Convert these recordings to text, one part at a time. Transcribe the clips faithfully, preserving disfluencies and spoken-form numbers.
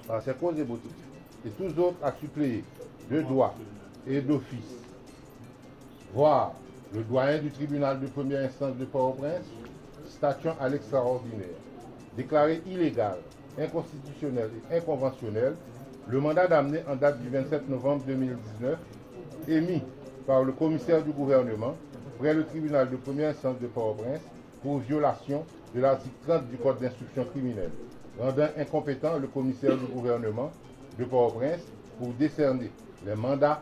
par ses causes et motifs, et tous autres à suppléer de droit et d'office, voir le doyen du tribunal de première instance de Port-au-Prince, statuant à l'extraordinaire, déclarer illégal, inconstitutionnel et inconventionnel le mandat d'amener en date du vingt-sept novembre deux mille dix-neuf, émis par le commissaire du gouvernement près le tribunal de première instance de Port-au-Prince pour violation de l'article trente du Code d'instruction criminelle, rendant incompétent le commissaire du gouvernement de Port-au-Prince pour décerner les mandats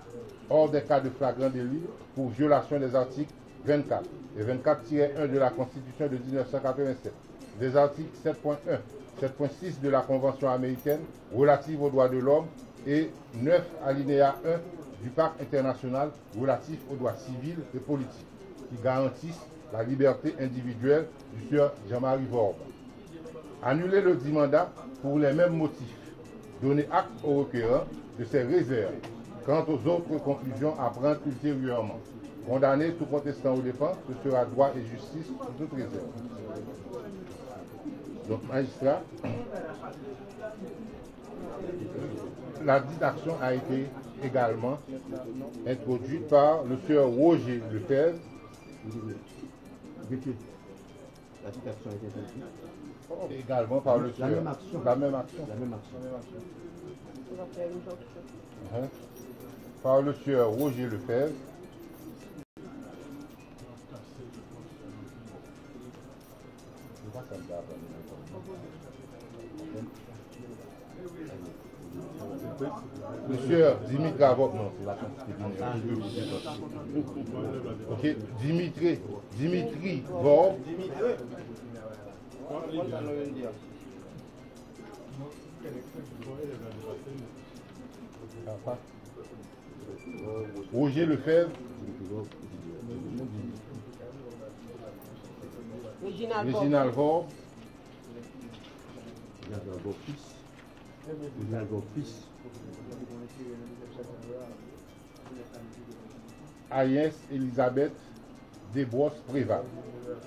hors des cas de flagrant délit pour violation des articles vingt-quatre et vingt-quatre tiret un de la Constitution de dix-neuf cent quatre-vingt-sept, des articles sept point un, sept point six de la Convention américaine relative aux droits de l'homme et neuf alinéa un du Pacte international relatif aux droits civils et politiques, qui garantissent la liberté individuelle du sieur Jean-Marie Vorbe. Annuler ledit mandat pour les mêmes motifs. Donner acte au requérant de ses réserves quant aux autres conclusions à prendre ultérieurement. Condamner tout contestant aux dépens se sera droit et justice sous toute réserve. Donc, magistrat, la dite action a été également introduite par le sieur Roger Lefebvre. La petite action a été introduite. Également par le sieur. La même action. La même action. Hein? Par le sieur Roger Lefebvre. Mesye Dimitri Avòb, non, se la kantite de minm. Ok, Dimitri, Dimitri Vorbe. Roger Lefebvre. Reginald Vorbe. Reginald Vorbe fils. Reginald Vorbe fils. Agnès Elisabeth Desbrosses Préval.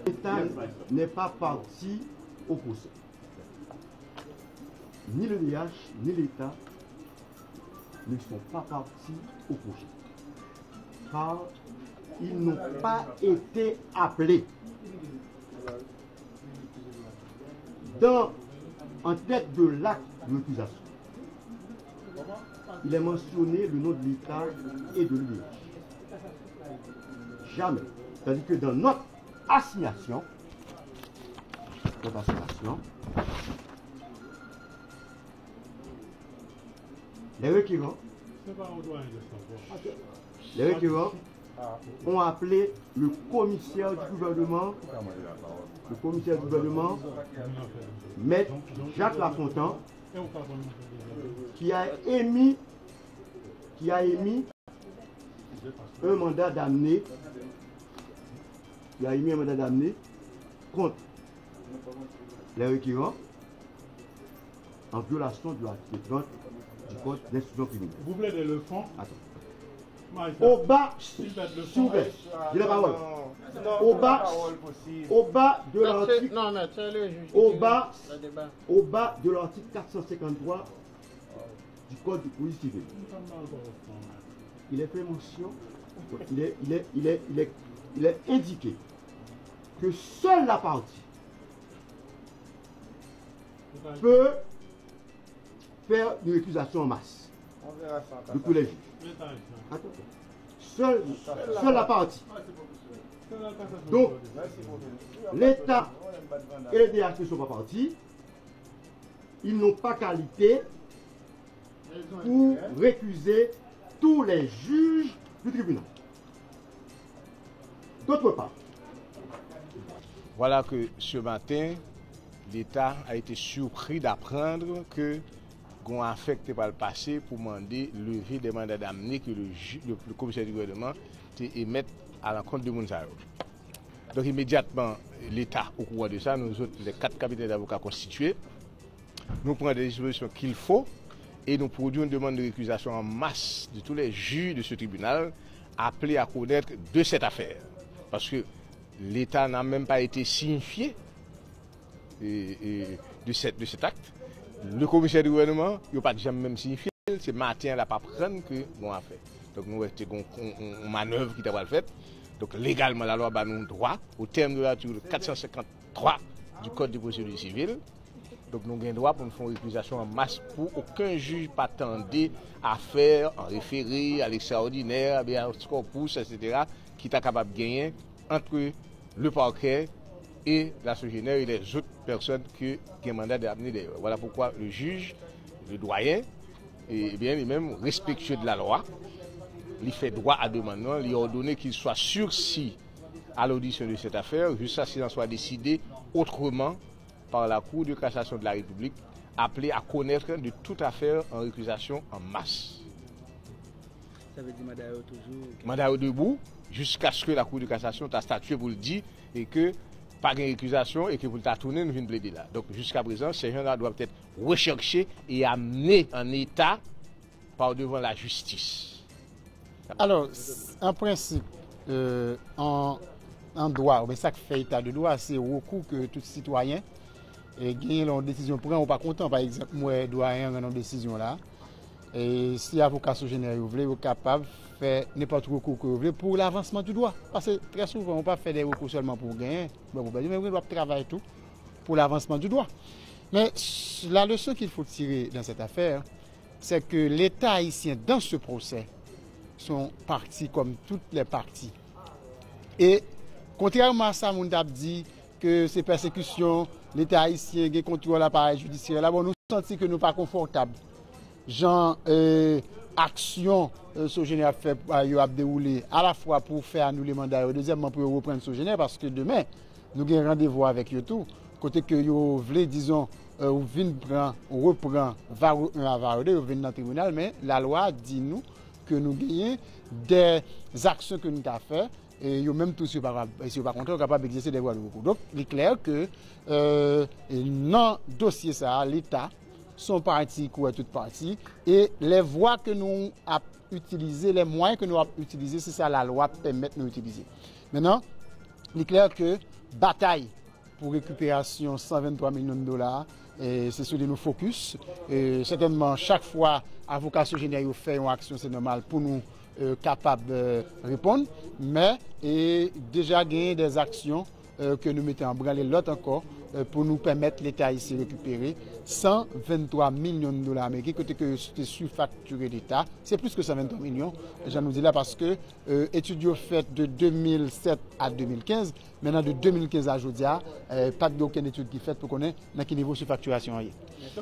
L'État n'est pas partie au procès. Ni le D H, ni l'État ne sont pas partis au procès, car ils n'ont pas été appelés dans, en tête de l'acte de récusation. Il est mentionné le nom de l'État et de l'U D H. Jamais. Tandis que dans notre assignation, notre assignation, les requérants, les requérants ont appelé le commissaire du gouvernement, le commissaire du gouvernement, Maître Jacques Lafontant, qui a émis, qui a émis un mandat d'amener, qui a émis un mandat d'amener contre les requérants en violation de l'article trente du Code d'instruction criminelle. Vous plaidez le fond. Attends. Au bas, s'il vous plaît, j'ai la parole. Au bas, au bas de l'article, au bas, au bas de l'article quatre cent cinquante-trois du Code de procédure civile, il est fait mention, il est, il est, il est, il est, il est indiqué que seule la partie peut faire une récusation en masse de tous les juges. Attends. Seule, seule la partie. Donc, l'État et le D H ne sont pas partis. Ils n'ont pas qualité pour récuser tous les juges du tribunal. D'autre part, voilà que ce matin, l'État a été surpris d'apprendre que gon afè ki te pral pase pou mande leve de manda damne ke le, ju- le, le komisè di gouvènman te emèt alankont de moun sa yo. Donk, imedyatman, Leta okouran de sa, nou zot, les quatre cabinets d'avocats constitués, nou pran des dispositions qu'il faut et nou prodwi yon demann de récusation en masse de tous les juges de ce tribunal appelés à connaître de cette affaire. Parce que l'État n'a même pas été signifié et, et de, cette, de cet acte. Le komisè di gouvènman, yo pa t janm menm siyifye l, se maten an l ap aprann ke gon afè. Donk nou wè te gon yon, yon, yon manèv ki ta pral fèt. Donk legalman lalwa ba nou dwa, au terme de l'article quatre cent cinquante-trois du code de procédure civile, donk nou gen dwa pou n fè yon rekizasyon an mas pou okenn jij pa tande afè an référé, à l'extraordinaire, habeas corpus, et cetera, ki ta kapab genyen entre le parquet et la Sogener et les autres personnes que gen manda damne dèyè. Voilà pourquoi le juge, le doyen, eh bien, li menm, respectueux de la loi, li fè dwa a demann nan, li ordonne qu'il soit sursis à l'audition de cette affaire jusqu'à ce qu'il en soit décidé autrement par la Cour de cassation de la République, appelée à connaître de toute affaire en récusation en masse. Sa vle di manda yo toujou. Manda yo debout jusqu'à ce que la Cour de cassation ta statye pou l di e ke pa gen rekizasyon e ke pou l ta tounen, nou vin plede la. Donk, jiska prezan, ces gens-là doivent être recherchés et amenés en état par devant la justice. Alò, s- an prensip, euh, an, an dwa, oubyen sa k fè eta de dwa, se rekou ke tout sitwayen e genyen lè yon desizyon pran ou pa kontan. Pa egzanp, m wè dwayen an rann yon desizyon la. E si avoka Sogener yo vle, yo kapab fè nenpòt rekou ke yo vle pou lavansman di dwa. Paske trè souvan, ou pa fè de rekou sèlman pou w genyen, bon, pou pèdi, men w ap travay tou pou lavansman di dwa. Men la leson qu'il faut tirer dans cette affaire, c'est que l'État haïtien, dans ce procès, sont partis comme toutes les parties. E kontrèman a sa moun t ap di ke se pèsekisyon, Leta ayisyen gen kontwòl aparèy jidisyè la, bon, nou santi ke nou pa konfòtab jan e, aksyon e, Sogener ap fè, yo ap dewoule alafwa pou fè anoule manda yo, dezyèmman pou yo reprann Sogener, paske demen, nou gen randevou avèk yo tou, kote ke yo vle, dizon, e, ou vin pran, ou repran Varreux un a Varreux deux, yo vin nan tribinal, men lalwa di nou ke nou genyen de aksyon ke nou ta fè, e yo menm tou, si yo pa, si yo pa kontan, yo kapab egzèse de vwa de rekou. Donk, li klè ke e, nan dosye sa a, Leta se yon pati ki kouvè tout pati, e lè vwa ke nou ap itilize, lè mwayen ke nou ap itilize, se sa lalwa pèmèt nou itilize. Mentnan, li klè ke batay pou rekiperasyon san venntwa milyon dola, e se sou li nou fokis. E sètènman, chak fwa avoka Sogener yo fè yon aksyon, se nòmal pou nou e, kapab e, reponn, men e, deja genyen de aksyon e, ke nou mete an branle lòt ankò e, pou nou pèmèt Leta ayisyen rekipere san venntwa milyon dola ameriken, kote ke yo te sifaktire Leta. Se plis ke san venntwa milyon, jan nou di la, paske e, etid yo fèt de de mil sèt a de mil kenz, men nan de de mil kenz a jodi a, e, pa t gen okenn etid ki fèt pou konnen nan ki nivo sifaktirasyon an ye.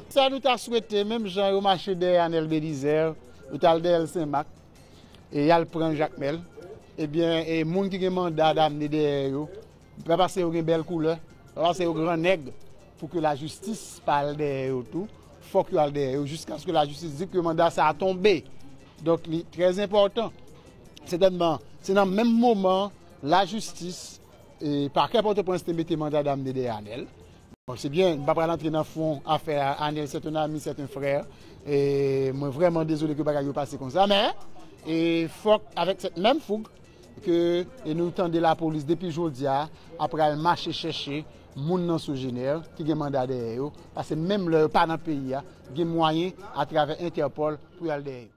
Sa nou ta swete, menm jan yo mache dèyè Anèl Belizaire, yo t al dèyè l Senmak, e y al pran Jakmèl, ebyen, e moun ki gen manda damne dèyè yo, pa paske yo gen bèl koulè, pa paske yo gran nèg, pou ke lajistis pa al dèyè yo tou, fòk yo al dèyè yo jiskaske lajistis di ke manda sa a tonbe. Donk, li trè enpòtan. Sètènman, se nan menm moman lajistis, e, pakè Pòtoprens te mete manda damne dèyè Anèl. Bon, se byen, m pa pral antre nan fon afè a, Anèl c'est un ami, c'est un frère. E mwen vrèman dezole ke bagay yo pase konsa, men e fòk avèk sèt menm foug ke e nou tande lapolis depi jodi a ap pral mache chèche moun nan Sogener ki gen manda dèyè yo, paske menm lè yo pa nan peyi a, gen mwayen atravè Entèpòl pou y al dèyè yo.